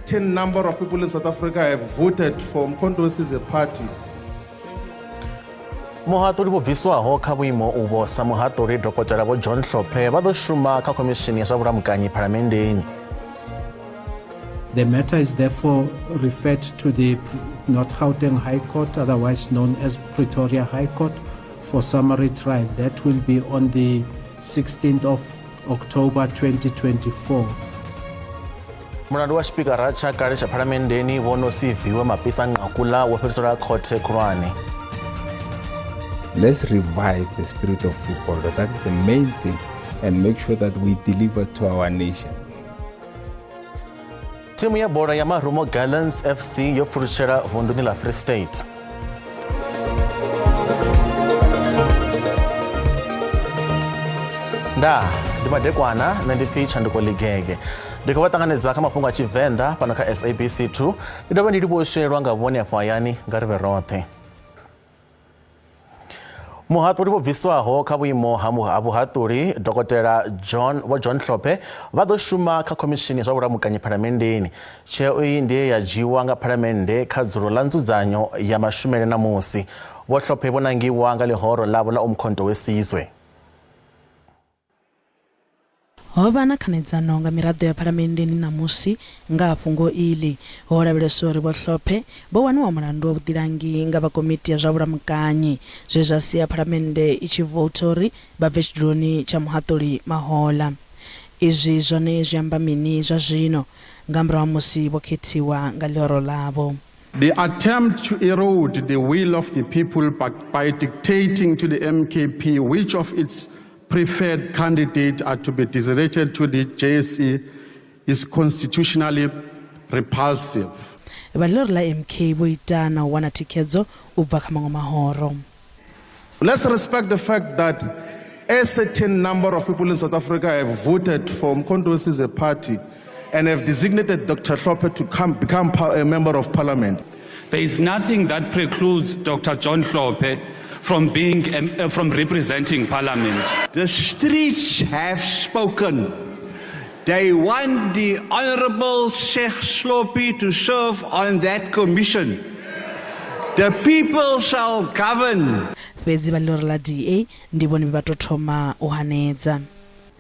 Certain number of people in South Africa have voted for Umkhonto weSizwe Party. Muhaṱuli vho bviswaho kha vhuimo uvho sa muhaṱuli Dokotela Vho John Hlophe vha ḓo shuma kha khomishini ya zwa vhulamukanyi phalamenndeni. The matter is therefore referred to the North Gauteng High Court, otherwise known as Pretoria High Court, for summary trial. That will be on the 16th of October 2024. Mulandu wa tshipikara tsha kale tsha phalamenndeni Vho Nosiviwe Mapisa Nqakula wo fhiriselwa khothe khulwane. Let's revive the spirit of football. That is the main thing, and make sure that we deliver to our nation. Thimu ya bola ya Marumo Gallants FC yo pfulutshela vunduni ḽa Free State. Ndaa, ndi madekwana, nṋe ndi pfi Tshanduko Ligege. Ndi khou vha ṱanganedza kha mafhungo a Tshivenḓa fhano kha SABC 2. Ndi dovha ndi livhuwa u swelwa nga vhone afho hayani nga ri vhe roṱhe. Muhaṱuli vho bviswaho kha vhuimo ha vhuhaṱuli Dokotela John Vho John Hlophe vha ḓo shuma kha khomishini ya zwa vhulamukanyi phalamenndeni. Tsheo iyi ndi ye ya dzhiiwa nga phalamennde kha dzulo ḽa nzudzanyo ya mashumele ṋamusi. Vho Hlophe vho nangiwa nga ḽihoro ḽavho ḽa Umkhonto we Sizwe. Ho vha na khanedzano nga miraḓo ya Phalamenndeni ṋamusi nga ha fhungo iḽi. Ho lavheleswa uri Vho Hlophe vho waniwa mulandu wa vhuḓilangi nga vha komiti ya zwa vhulamukanyi, zwe zwa sia Phalamennde i tshi voutha uri vha bve tshiduloni tsha muhaṱuli mahoḽa. Izwi zwone zwi amba mini zwa zwino nga murahu ha musi vho khethiwa nga ḽihoro ḽavho? The attempt to erode the will of the people by dictating to the MKP which of its preferred candidate are to be designated to the JSE is constitutionally repulsive. Vha ḽihoro ḽa MK vho ita na u wana thikhedzo u bva kha maṅwe mahoro. Let's respect the fact that a certain number of people in South Africa have voted for Umkhonto weSizwe Party and have designated Dr. Hlophe to become a member of parliament. There is nothing that precludes Dr. John Hlophe from representing parliament. The streets have spoken. They want the Honorable Sheikh Hlophe to serve on that commission. The people shall govern. Fhedzi vha ḽihoro ḽa DA ndi vhone vhe vha tou thoma u hanedza.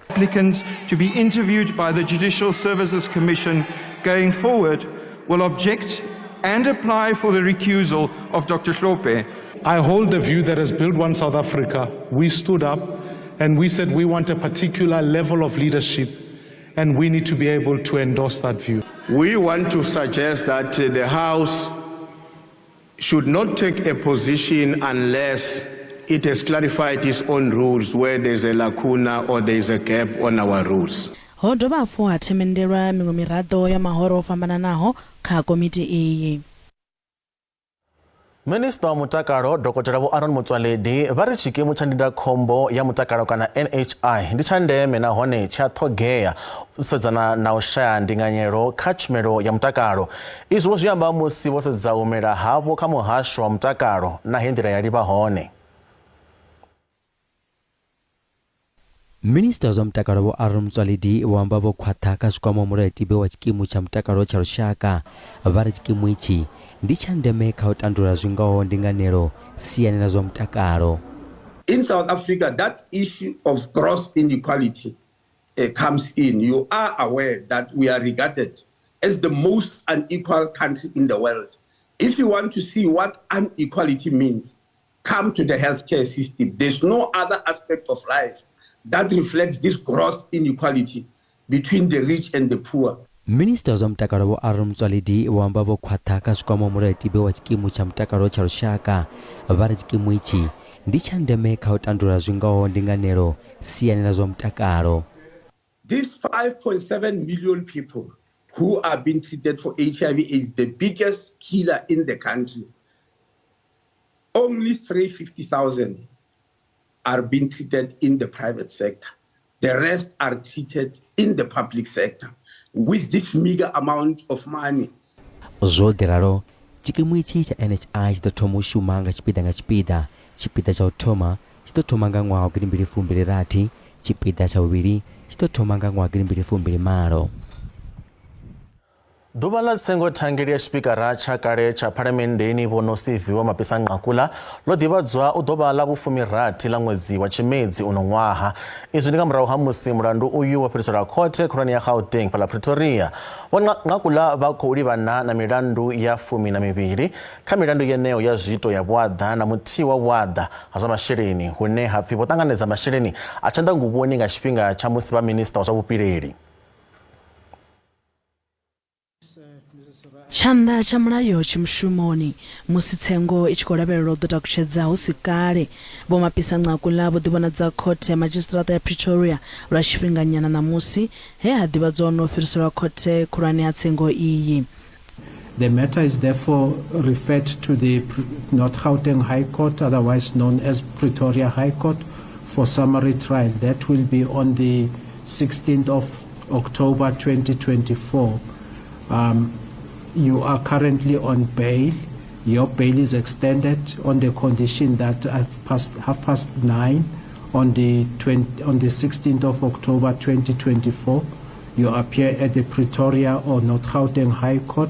Applicants to be interviewed by the Judicial Services Commission going forward will object and apply for the recusal of Dr. Hlophe. I hold the view that as Build One South Africa, we stood up and we said we want a particular level of leadership and we need to be able to endorse that view. We want to suggest that the House should not take a position unless it has clarified its own rules where there's a lacuna or there's a gap on our rules. Ho dovha hafhu ha themendelwa miṅwe miraḓo ya mahoro o fhambananaho kha komiti iyi. Minisiṱa wa Mutakalo Dokotela Vho Aaron Motsoaledi vha ri tshikimu tsha ndindakhombo ya mutakalo kana NHI ndi tsha ndeme nahone tshi a ṱhogea u sedzana na u shaya ndinganyelo kha tshumelo ya mutakalo. Izwi vho zwi amba musi vho sedza u mela havho kha muhasho wa mutakalo na he nḓila ya livha hone. Minisiṱa wa zwa Mutakalo Vho Aaron Motsoaledi vho amba vho khwaṱha kha zwi kwamaho Mulayotibe wa Tshikimu tsha Mutakalo tsha Lushaka. Vha ri tshikimu itshi ndi tsha ndeme kha u tandulula zwi ngaho ndinganelo siani ḽa zwa mutakalo. In South Africa, that issue of gross inequality comes in. You are aware that we are regarded as the most unequal country in the world. If you want to see what inequality means, come to the healthcare system. There's no other aspect of life that reflects this gross inequality between the rich and the poor. Minisiṱa wa zwa Mutakalo Vho Aaron Motsoaledi vho amba vho khwaṱha kha zwi kwamaho Mulayotibe wa Tshikimu tsha Mutakalo tsha Lushaka. Vha ri tshikimu itshi ndi tsha ndeme kha u tandulula zwi ngaho ndinganelo siani ḽa zwa mutakalo. These 5.7 million people who are being treated for HIV AIDS, the biggest killer in the country, only 350,000 are being treated in the private sector. The rest are treated in the public sector with this meager amount of money. Zwo ḓi ralo, tshikimu itshi tsha NHI tshi ḓo thoma u shuma nga tshipiḓa nga tshipiḓa. Tshipiḓa tsha u thoma tshi ḓo thoma nga ṅwaha wa gidimbili fumbili rathi, tshipiḓa tsha vhuvhili tshi ḓo thoma nga ṅwaha wa gidimbili fumbili malo. Ḓuvha ḽa tsengo thangeli ya tshipikara tsha kale tsha phalamenndeni Vho Nosiviwe Mapisa-Nqakula ḽo ḓivhadzwa u ḓo vha ḽa vhufumirathi ḽa ṅwedzi wa Tshimedzi uno ṅwaha. Izwi ndi nga murahu ha musi mulandu uyu wo fhiriselwa khothe khulwane ya Gauteng fhaḽa Pretoria. Vho Nqakula vha khou livhana na milandu ya 12 kha milandu yeneyo ya zwiito ya vhuaḓa na muthihi wa vhuaḓa ha zwa masheleni hune ha pfi vho ṱanganedza masheleni a tshanḓanguvhoni nga tshifhinga tsha musi vha minisiṱa wa zwa vhupileli. Tshanḓa tsha mulayo tshi mushumoni musi tsengo i tshi khou lavhelelwa u ḓo takutshedza hu si kale. Vho Mapisa-Nqakula vho ḓivhonadza khothe ya madzhisiṱiraṱa ya Pretoria lwa tshifhinganyana ṋamusi he ha ḓivhadzwa u no fhiriselwa khothe khulwane ha tsengo iyi. The matter is therefore referred to the North Gauteng High Court, otherwise known as Pretoria High Court, for summary trial. That will be on the 16th of October 2024. Um, you are currently on bail. Your bail is extended on the condition that at past, 9:30 on the, 20, on the 16th of October 2024, you appear at the Pretoria or North Gauteng High Court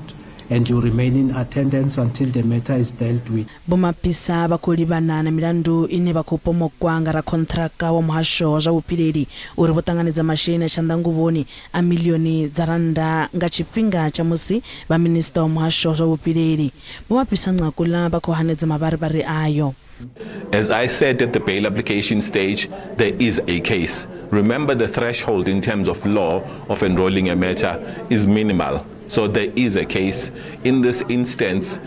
and you remain in attendance until the matter is dealt with. Vho Mapisa vha khou livhana na milandu ine vha khou pomokwa nga rakhonṱhiraka wa muhasho wa zwa vhupileli uri vho ṱanganedza masheleni a tshanḓanguvhoni a miḽioni dza rannda nga tshifhinga tsha musi vha minisiṱa wa muhasho wa zwa vhupileli. Vho Mapisa Nqakula vha khou hanedza mavharivhari ayo. As I said at the bail application stage, there is a case. Remember, the threshold in terms of law of enrolling a matter is minimal. So there is a case. In this instance,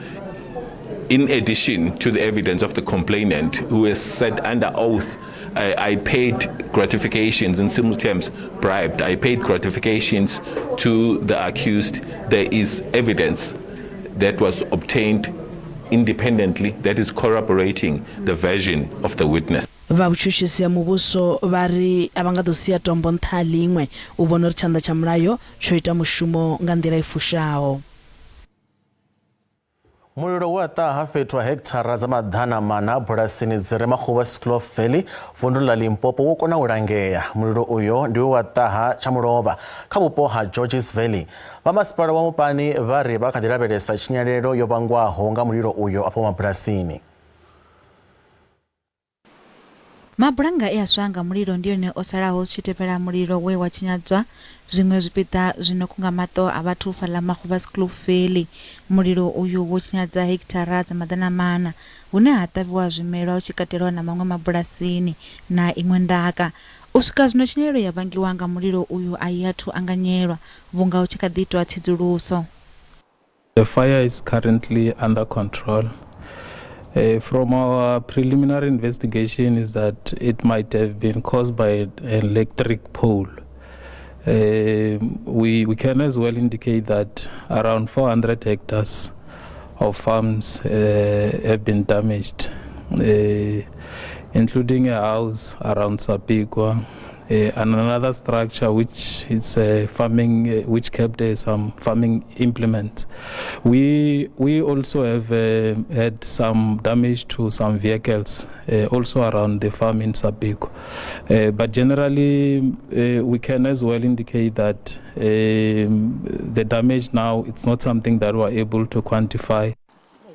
in addition to the evidence of the complainant who has said under oath, I, I paid gratifications, in simple terms, bribed. I paid gratifications to the accused. There is evidence that was obtained independently that is corroborating the version of the witness. Vha vhutshutshisi ha muvhuso vha ri a vha nga ḓo sia tombo nṱha ha ḽiṅwe u vhona uri tshanḓa tsha mulayo tsho ita mushumo nga nḓila i fushaho. Mulilo we wa ṱaha fhethu ha hekithara dza maḓana mana bulasini dzi re Magoebaskloof Valley vunduni ḽa Limpopo wo kona u langea. Mulilo uyo ndi we wa ṱaha tsha mulovha kha vhupo ha Georges Valley. Vha masipala wa Mopani vha ri vha kha ḓi lavhelesa tshinyalelo yo vhangwaho nga mulilo uyo afho mabulasini. Mabulannga e a swa nga mulilo ndi one o salaho zwi tshi tevhela mulilo we wa tshinyadzwa zwiṅwe zwipiḓa zwi no kunga maṱo a vhathu fhaḽa Magoebaskloof Valley. Mulilo uyu wo tshinyadza hekithara dza maḓana mana hune ha ṱavhiwa zwimelwa hu tshi katelwa na maṅwe mabulasini na iṅwe ndaka. U swika zwino tshinyalelo ya vhangiwa nga mulilo uyu a i athu anganyelwa vhunga hu tshi kha ḓi itwa tsedzuluso. The fire is currently under control. Uh, from our preliminary investigation is that it might have been caused by an electric pole. Uh, we, we can as well indicate that around 400 hectares of farms uh, have been damaged, uh, including a house around Sapikwa, and another structure which is farming, which kept some farming implements. We we also have had some damage to some vehicles also around the farm in Sapikwa. But generally, we can as well indicate that um, the damage now it's not something that we are able to quantify.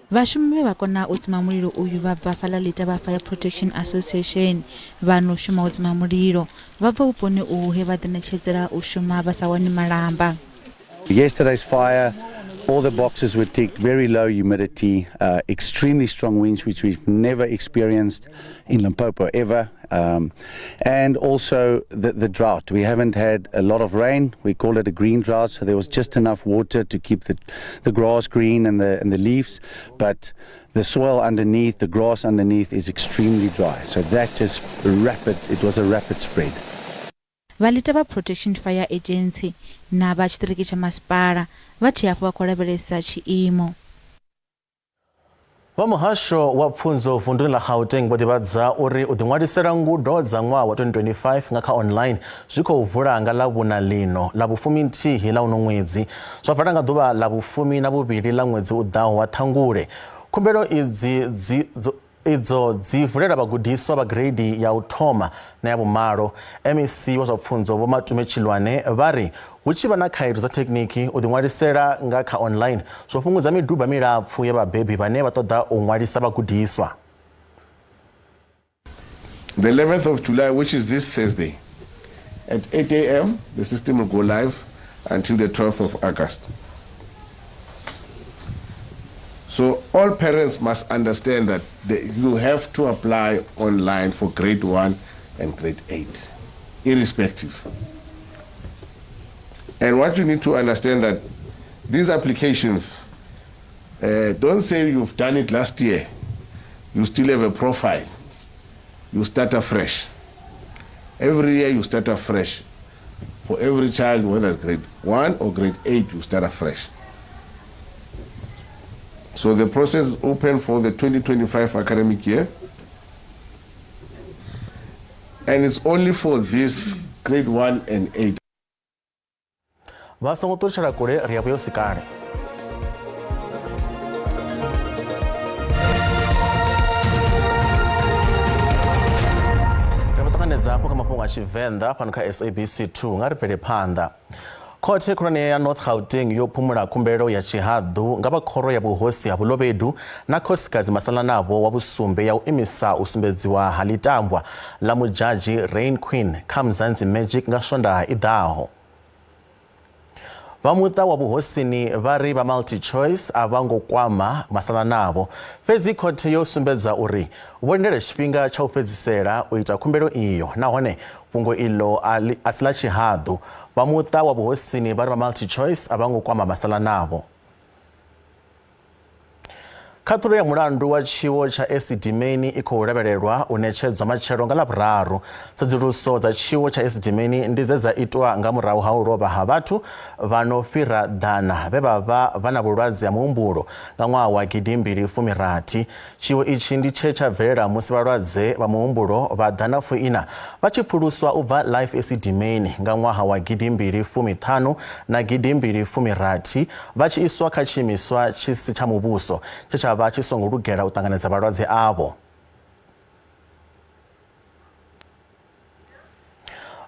Vhashumi vhe vha kona u dzima mulilo uyu vha bva fhaḽa Litavha Fire Protection Association. Vha no shuma u dzima mulilo vha bva vhuponi uhu he vha ḓiṋetshedzela u shuma vha sa wani malamba. Yesterday's fire, all the boxes were ticked, very low humidity, uh, extremely strong winds, which we've never experienced in Limpopo ever. Um, and also the, the drought. We haven't had a lot of rain. We call it a green drought, so there was just enough water to keep the, the grass green and the, and the leaves. But the soil underneath, the grass underneath is extremely dry. So that just rapid, it was a rapid spread. Vha Litavha Protection Fire Agency na vha tshiṱiriki tsha masipala vha tshe hafhu vha khou lavhelesa tshiimo. Vha muhasho wa pfunzo vunduni ḽa Gauteng vho ḓivhadza uri u ḓiṅwalisela ngudo dza ṅwaha wa 2025 nga kha online zwi khou vula nga ḽa vhuna ḽino ḽa vhufuminthihi ḽa uno ṅwedzi zwa vala nga ḓuvha ḽa vhufumi na vhuvhili ḽa ṅwedzi u ḓaho wa Ṱhangule. Khumbelo idzi dzi Idzo dzi vulela vhagudiswa vha gireidi ya u thoma na ya vhumalo. MEC wa zwa pfunzo Vho Matume Tshilwane vha ri hu tshi vha na khaedu dza thekhiniki u ḓiṅwalisela nga kha online zwo fhungudza miduba milapfu ya vhabebi vhane vha ṱoḓa u ṅwalisa vhagudiswa. The 11th of July, which is this Thursday, at 8 a.m., the system will go live until the 12th of August. So all parents must understand that you have to apply online for grade 1 and grade 8, irrespective. And what you need to understand that these applications, don't say you've done it last year. You still have a profile. You start afresh. Every year you start afresh. For every child, whether it's grade 1 or grade 8, you start afresh. So the process is open for the 2025 academic year. And it's only for this grade 1 and 8. Vha songo ṱutshela kule, ri ya vhuya u si kale. Ri vha ṱanganedza hafhu kha mafhungo a Tshivenḓa fhano kha SABC 2. Nga ri bvele phanḓa. Khothe khulwane ya North Gauteng yo phumula khumbelo ya tshihaḓu nga vha khoro ya vhuhosi ha Vhulobedu na khosikadzi Masalanavho wa vhusumbe ya u imisa u sumbedziwa ha ḽitambwa ḽa mudzhadzhi Rain Queen kha Mzansi Magic nga Swondaha i ḓaho. Vha muṱa wa vhuhosini vha ri vha MultiChoice a vha ngo kwama Masalanavho, fhedzi khothe yo sumbedza uri vho lindela tshifhinga tsha u fhedzisela u ita khumbelo iyo nahone fhungo iḽo a si ḽa tshihaḓu. Vha muṱa wa vhuhosini vha ri vha MultiChoice a vha ngo kwama Masalanavho. Khaṱhulo ya mulandu wa tshiwo tsha Esidimeni i khou lavhelelwa u ṋetshedzwa matshelo nga Ḽavhuraru. Tsedzuluso dza tshiwo tsha Esidimeni ndi dze dza itwa nga murahu ha u lovha ha vhathu vha no fhira 100 vhe vha vha vha na vhulwadze ha muhumbulo nga ṅwaha wa 2016. Tshiwo itshi ndi tshe tsha bvelela musi vhalwadze vha muhumbulo vha 104 vha tshi pfuluswa u bva Life Esidimeni nga ṅwaha wa 2015 na 2016 vha tshi iswa kha tshiimiswa tshi si tsha muvhuso tshe tsha vha tshi songo lugela u ṱanganedza vhalwadze avho.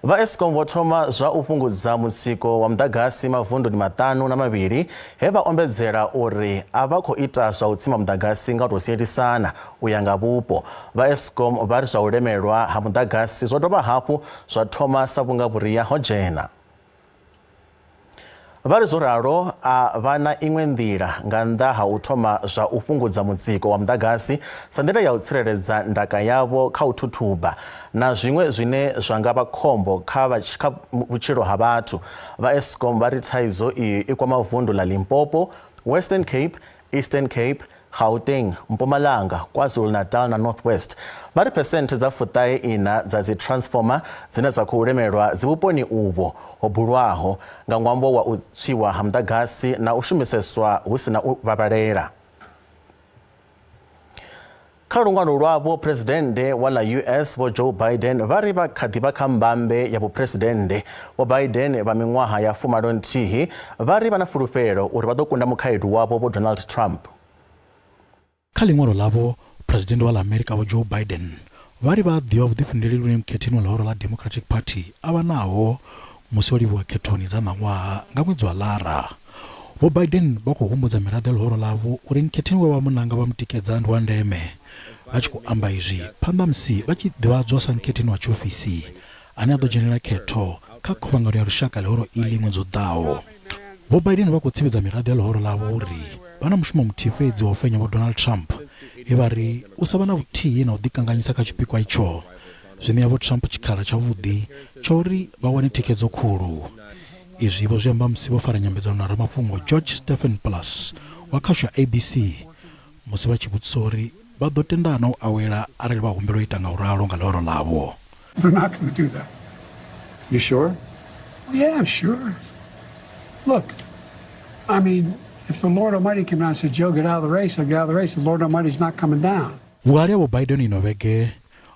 Vha Eskom vho thoma zwa u fhungudza mutsiko wa muḓagasi mavunduni 52 he vha ombedzela uri a vha khou ita zwa u tsima muḓagasi nga u tou sielisana u ya nga vhupo. Vha Eskom vha ri zwa u lemelwa ha muḓagasi zwo dovha hafhu zwa thoma sa vhunga vhuria ho dzhena. Vha ri zwo ralo a vha na iṅwe nḓila nga nnḓa ha u thoma zwa u fhungudza mutsiko wa muḓagasi sa nḓila ya u tsireledza ndaka yavho kha u thuthuba na zwiṅwe zwine zwa nga vha khombo kha vhutshilo ha vhathu. Vha Eskom vha ri thaidzo iyi i kwama vundu ḽa Limpopo, Western Cape, Eastern Cape, Gauteng, Mpumalanga, KwaZulu-Natal na North West. Vha ri phesenthe dza 94 dza dzi transformer dzine dza khou lemelwa dzi vhuponi uvho ho bulwaho nga ṅwambo wa u tswiwa ha muḓagasi na u shumiseswa hu si na u vhavhalela. Kha luṅwalo lwavho, Phresidennde wa ḽa US Vho Joe Biden vha ri vha kha ḓi vha kha mbambe ya vhuphuresidennde. Vho Biden vha miṅwaha ya 81 vha ri vha na fulufhelo uri vha ḓo kunda mukhaedu wavho Vho Donald Trump. Kha ḽiṅwalo ḽavho, Phresidennde wa ḽa Amerika Vho Joe Biden vha ri vha a ḓivha vhuḓifhinduleli vhune mukhetheni wa ḽihoro ḽa Democratic Party a vha naho musi o livhiwa khethoni dza ṋaṅwaha nga ṅwedzi wa Ḽara. Vho Biden vha khou humbudza miraḓo ya ḽihoro ḽavho uri nkhetheni we vha mu nanga vha mu tikedza ndi wa ndeme, vha tshi khou amba izwi phanḓa musi vha tshi ḓivhadzwa sa nkhetheni wa tshiofisi ane a ḓo dzhenela khetho kha khuvhangano ya lushaka ḽihoro iḽi ṅwedzi u ḓaho. Vho Biden vha khou tsivhudza miraḓo ya ḽihoro ḽavho uri vha na mushumo muthihi fhedzi wa u fhenya Vho Donald Trump, he vha ri u sa vha na vhuthihi na u ḓikanganyisa kha tshipikwa itsho zwi ṋea Vho Trump tshikhala tshavhuḓi tsha uri vha wane thikhedzo khulu. Izwi vho zwi amba musi vho fara nyambedzano na ramafhungo George Stephanopoulos wa khasho ya ABC musi vha tshi vhudziswa uri vha ḓo tenda na u awela arali vha humbelwa u ita nga u ralo nga ḽihoro ḽavho. We're not going to do that. You sure? Yeah, I'm sure. Look, I mean, if the Lord Almighty came down and said, Joe, get out of the race, I'll get out of the race. The Lord Almighty's not coming down. Vhuhali ha Vho Biden ino vhege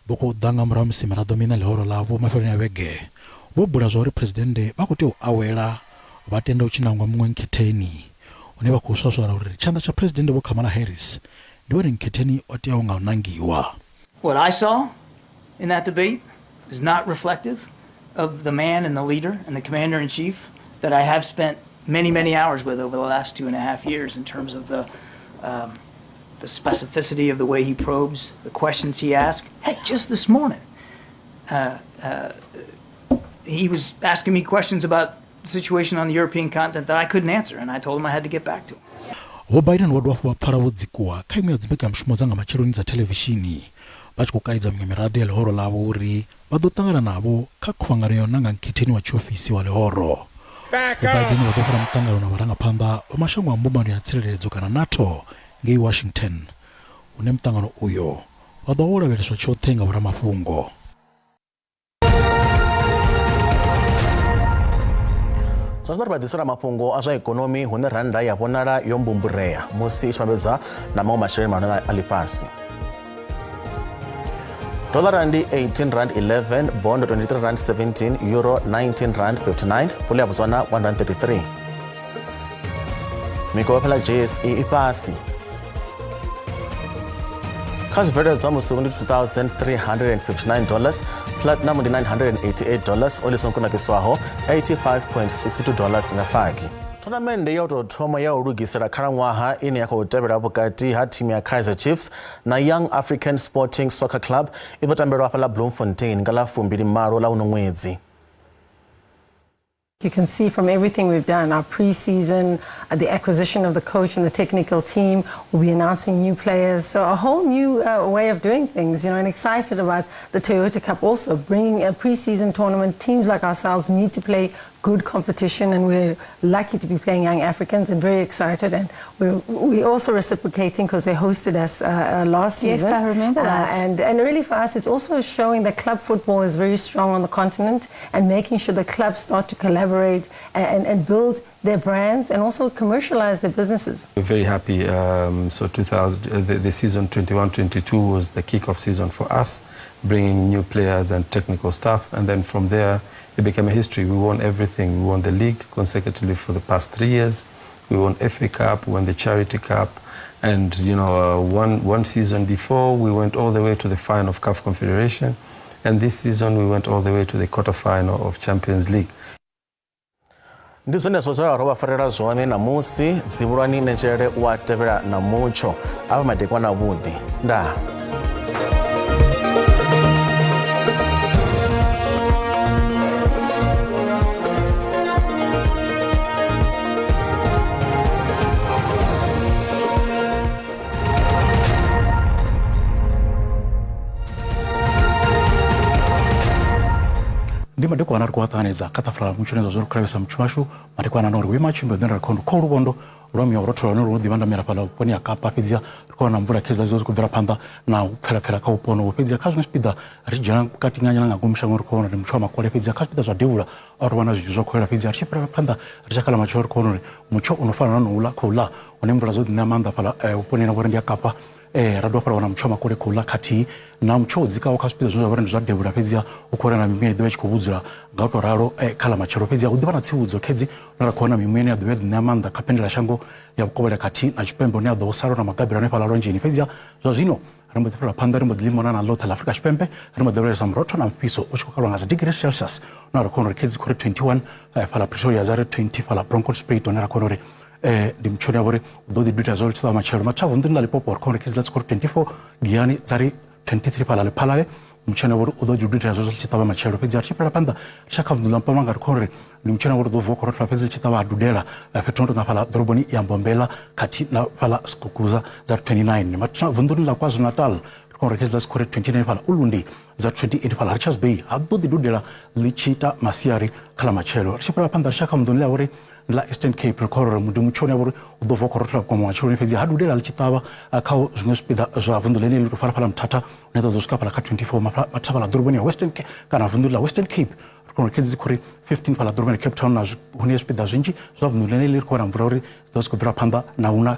vhu khou ḓa nga murahu ha musi miraḓo miṋa ḽihoro ḽavho mafheloni a vhege vho bula zwauri phresidennde vha khou tea u awela vha tenda hu tshi nangwa muṅwe nkhetheni, hune vha khou swaswala uri tshanḓa tsha phresidennde Vho Kamala Harris ndi ndi vhone nkhetheni o teaho nga u nangiwa. What I saw in that debate is not reflective of the man and the leader and the commander-in-chief that I have spent many, many hours with over the last 2.5 years in terms of the specificity of the way he probes, the questions he asks. Heck, just this morning, he was asking me questions about the situation on the European continent that I couldn't answer, and I told him I had to get back to him. Vho Biden vho dovha hafhu vha pfala vho dzikuwa kha iṅwe ya dzimbekanyamushumo dza nga matsheloni dza thelevishini, vha tshi khou kaidza miṅwe miraḓo ya ḽihoro ḽavho uri vha ḓo ṱangana navho kha khuvhangano ya u nanga nkhetheni wa tshiofisi wa ḽihoro. Vho Biden vha ḓo fara muṱangano na vharangaphanḓa vha mashango a mbumbano ya tsireledzo kana NATO ngei Washington, hune muṱangano uyo wa ḓo vha wo lavheleswa tshoṱhe nga vhoramafhungo. Zwa zwino ri vha ḓisela mafhungo a zwa ikonomi hune rannda ya vhonala yo mbumburea musi i tshi vhambedza na maṅwe masheleni mahulwane a ḽifhasi. Dollar ndi 18 rand 11, bond 23 rand 17, euro 19 rand 59, pula ya Botswana 1 rand 33. Mikovhe fhela JSE i fhasi. Kha zwibveledzwa musuku ndi $2,359, platinum ndi $988, oli songo kunakiswaho $85.62 nga fagi. Thonamennde ya u tou thoma ya u lugisela khalaṅwaha ine ya khou tevhela vhukati ha thimu ya Kaizer Chiefs na Young African Sporting Soccer Club i ḓo tambelwa hafhaḽa Bloemfontein nga ḽa 28 ḽa uno ṅwedzi. You can see from everything we've done, our pre-season, the acquisition of the coach and the technical team, we'll be announcing new players. So a whole new way of doing things, you know, and excited about the Toyota Cup also, bringing a pre-season tournament. Teams like ourselves need to play good competition, and we're lucky to be playing Young Africans and very excited. And we're also reciprocating because they hosted us last season. Yes, I remember that. And really for us, it's also showing that club football is very strong on the continent and making sure the clubs start to collaborate and build their brands and also commercialize their businesses. We're very happy. So the season 21-22 was the kickoff season for us, bringing new players and technical staff, and then from there, it became a history. We won everything. We won the league consecutively for the past 3 years. We won FA Cup, we won the Charity Cup, and you know, one season before we went all the way to the final of CAF Confederation, and this season we went all the way to the quarterfinal of Champions League. Ndi zwenezwo zwe ro vha farela zwone ṋamusi. Dzivhulwani Nenzhelele u a tevhela na mutsho. A vha madekwana avhuḓi. Ndaa. Ndi madekwana ri khou ṱanganedza kha ṱafula mutshone zwa zwo ri khou lavhelesa mutsho washu madekwana na uri vhuima tshumelo dzine ra khou kho luvhondo lwa muya rothola lune lu ḓivha ndamela fhaḽa vhuponi ha Kapa, fhedziha ri khou wana mvula khedzi dzi khou bvela phanḓa na u pfelapfela kha vhupo honovho. Fhedziha kha zwiṅwe zwipiḓa ri tshi dzhena vhukati nyana nga ngomu shangoni ri khou wana uri mutsho wa makole, fhedziha kha zwipiḓa zwa devhula a ri wana zwithu zwo kholela. Fhedziha ri tshi fhirela phanḓa ri tshi kha matshelo ri khou wana uri mutsho u no fana na nouḽa khou ḽa hune mvula dzo ḓi ṋea maanḓa fhaḽa vhuponi ha vhori ndi ya Kapa. Ra dovha fhala wana mutsho wa makole khou ḽa khathihi na mutsho wo dzikaho kha zwipiḓa zwine zwa vha uri ndi zwa devhula, fhedziha u khou wana mimuya i ḓovha i tshi khou vhudzula nga u tou ralo kha ḽa matshelo. Fhedziha hu ḓivha na tsivhudzo khedzi hune ra khou wana mimuya ine ya ḓovha ya ḓi ṋea maanḓa kha pendela shango ya vhukovhela khathihi na tshipembe, hune ya ḓo sala na magabelo hanefhaḽa lwanzheni. Fhedziha zwa zwino ri mbo ḓi fhirela phanḓa ri mbo ḓi limona na ḽoṱhe ḽa Afrika Tshipembe, ri mbo ḓi lavhelesa murotho na mufhiso u tshi khou kalwa nga dzi degrees Celsius, hune ra khou wana uri khedzi khou ri 21 fhaḽa Pretoria, dza ri 20 fhaḽa Bronkhorstspruit, hune ra khou wana uri ndi mutshoni ya vhori u ḓo ḓi duta zwo tshi matshelo. Matha vunḓuni ḽa Limpopo ri khou wana khedzi ḽa tshi khou ri 24 Giyani, dza ri 23 fhaḽa Lephalale, mutshoni ya vhori u ḓo ḓi duta zwo tshi ṱavha matshelo. Fhedzi ri tshi fhela phanḓa ri tshi kha vunḓu ḽa Mpumalanga ri khou wana uri ndi mutshoni ya vhori u ḓo vuwa khou rothola, fhedzi tshi ṱavha ha dudela fhethu ho tonga fhaḽa ḓoroboni ya Mbombela khathihi na fhaḽa Skukuza dza ri 29. Matha vunḓuni ḽa KwaZulu-Natal ri khou wana uri khedzi ḽa tshi khou ri 29 fhaḽa Ulundi, dza 28 fhaḽa Richards Bay, ha ḓo ḓi dudela ḽi tshi ita masiari kha ḽa matshelo. Ri tshi fhela phanḓa ri tshi kha vunḓuni ḽa vhori la Eastern Cape ri khou uri ndi mutshoni ya vhori u ḓo vuwa khou rothola vhukuma matsheloni, fhedzi ha dudela ḽi tshi ṱavha kha zwiṅwe zwipiḓa zwa vunḓu ḽeneḽi tou fara fhaḽa Mthatha hune ḓo swika fhaḽa kha 24 matha fhaḽa ḓoroboni ya Western Cape kana vunḓu ḽa Western Cape ri khou uri khedzi dzi khou ri 15 fhaḽa ḓoroboni ya Cape Town na hune zwipiḓa zwinzhi zwa vunḓu ḽeneḽi ri khou wana mvula uri dzi ḓo dzi khou bvela phanḓa na huna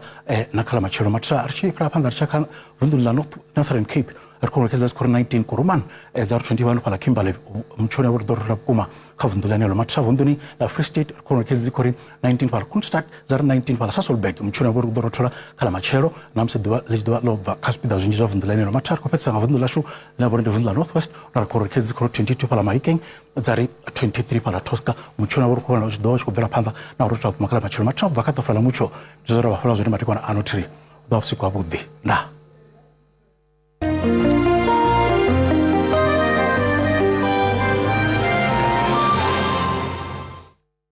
na kha ḽa matshelo. Matha ri tshi fhira phanḓa ri tshi kha vunḓu ḽa Northern Cape Ri khou khedza dzi khou ri 19 Kuruman, dza ri 21 fhaḽa Kimberley, mutshoni wa ri ḓo rothola vhukuma kha vunḓu ḽeneḽo. Mathina vunḓuni ḽa Free State ri khou khedzi dzi khou ri 19 fhaḽa Kroonstad, dza ri 19 fhaḽa Sasolburg, mutshoni wa ri ḓo rothola kha ḽa matshelo na musi ḓuvha ḽi tshi ḓovha ḽo bva kha zwipiḓa zwinzhi zwa vunḓu ḽeneḽo. Mathina ri khou fhedzisa nga vunḓu ḽashu ḽine ḽa vha uri ndi vunḓu ḽa North West, na ri khou ri khedzi dzi khou ri 22 fhaḽa Mahikeng, dza ri 23 fhaḽa Tosca, mutshoni wa ri khou vhona u tshi ḓo vha u tshi khou bvela phanḓa na u rothola vhukuma kha ḽa matshelo. Mathina u bva kha ḓafula ḽa mutsho ndi zwe ra vha fhala zwone madekwana ano thiri ḓo vha vhusiku havhuḓi. Ndaa.